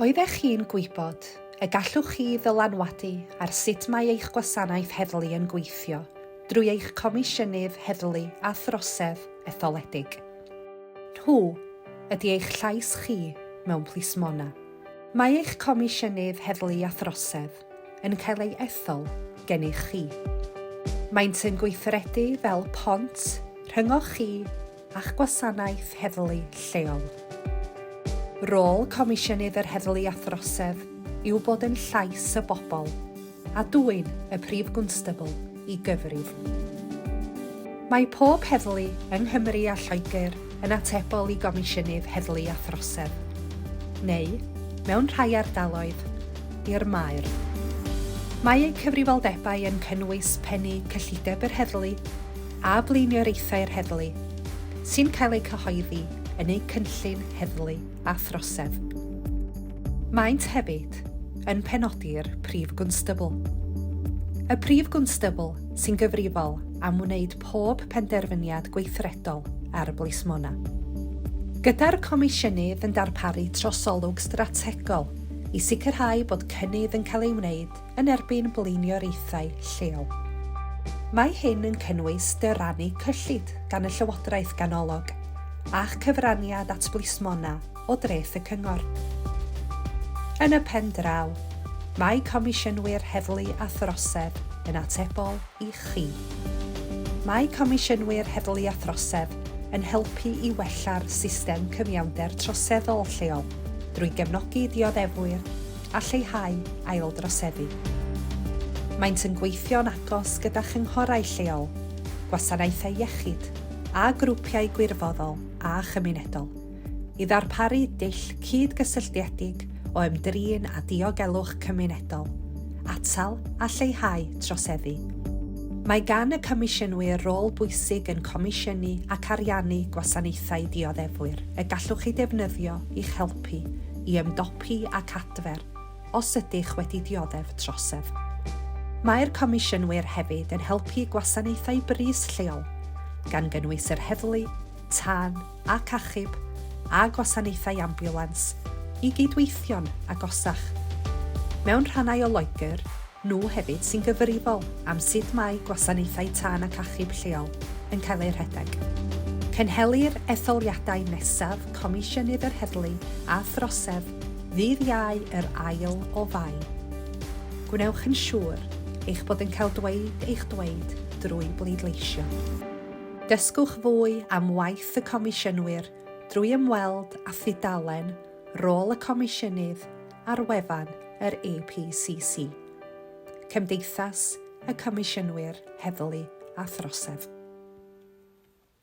Oeddech chi'n gwybod y gallwch chi ddylanwadu ar sut mae eich gwasanaeth heddlu yn gweithio drwy eich Comisiynydd Heddlu a Throsedd etholedig? Nhw ydy eich llais chi mewn plismona. Mae eich Comisiynydd Heddlu a Throsedd yn cael ei ethol gennych chi. Maent yn gweithredu fel pont rhyngoch chi a'ch gwasanaeth heddlu lleol. Rôl Comisiynydd yr Heddlu a Throsedd yw bod yn llais y bobl a dwyn y Prif Gwnstabl i gyfrif. Mae pob heddlu yng Nghymru a Lloegr yn atebol i Gomisiynydd Heddlu a Throsedd, neu, mewn rhai ardaloedd, i'r Maer. Mae eu cyfrifoldebau yn cynnwys pennu cyllideb yr heddlu a blaenoriaethau'r heddlu, sy'n cael eu cyhoeddi yn eu Cynllun Heddlu a Throsedd. Maent hefyd yn penodi'r Prif Gwnstabl. Y Prif Gwnstabl sy'n gyfrifol am wneud pob penderfyniad gweithredol ar y blismona. Gyda'r Comisiynydd yn darparu trosolwg strategol i sicrhau bod cynnydd yn cael ei wneud yn erbyn blaenoriaethau lleol. Mae hyn yn cynnwys dyrannu cyllid gan y Llywodraeth ganolog a'ch cyfraniad at blismona o dreth y cyngor. Yn y pen draw, mae Comisiynwyr Heddlu a Throsedd yn atebol i chi. Mae Comisiynwyr Heddlu a Throsedd yn helpu i wella'r system cyfiawnder troseddol lleol drwy gefnogi dioddefwyr a lleihau aildroseddu. Maent yn gweithio'n agos gyda chynghorau lleol, gwasanaethau iechyd a grwpiau gwirfoddol a chymunedol i ddarparu dull cyd-gysylltiedig o ymdrin â diogelwch cymunedol, atal a lleihau troseddu. Mae gan y Comisiynwyr rôl bwysig yn comisiynu ac ariannu gwasanaethau dioddefwyr y gallwch eu defnyddio i'ch helpu i ymdopi ac adfer os ydych wedi dioddef trosedd. Mae'r Comisiynwyr hefyd yn helpu gwasanaethau brys lleol, gan gynnwys yr heddlu, tân ac achub, a gwasanaethau ambiwlans, i gydweithio'n agosach. Mewn rhannau o Loegr, Nhw hefyd sy'n gyfrifol am sut mae gwasanaethau tân ac achub lleol yn cael eu rhedeg. Cynhelir etholiadau nesaf Comisiynydd yr Heddlu a Throsedd ddydd Iau yr ail o Fai. Gwnewch yn siŵr eich bod yn cael dweud eich dweud drwy bleidleisio. Dysgwch fwy am waith y Comisiynwyr drwy ymweld â thudalen Rôl y Comisiynydd ar wefan yr APCC, Cymdeithas y Comisiynwyr Heddlu a Throsedd.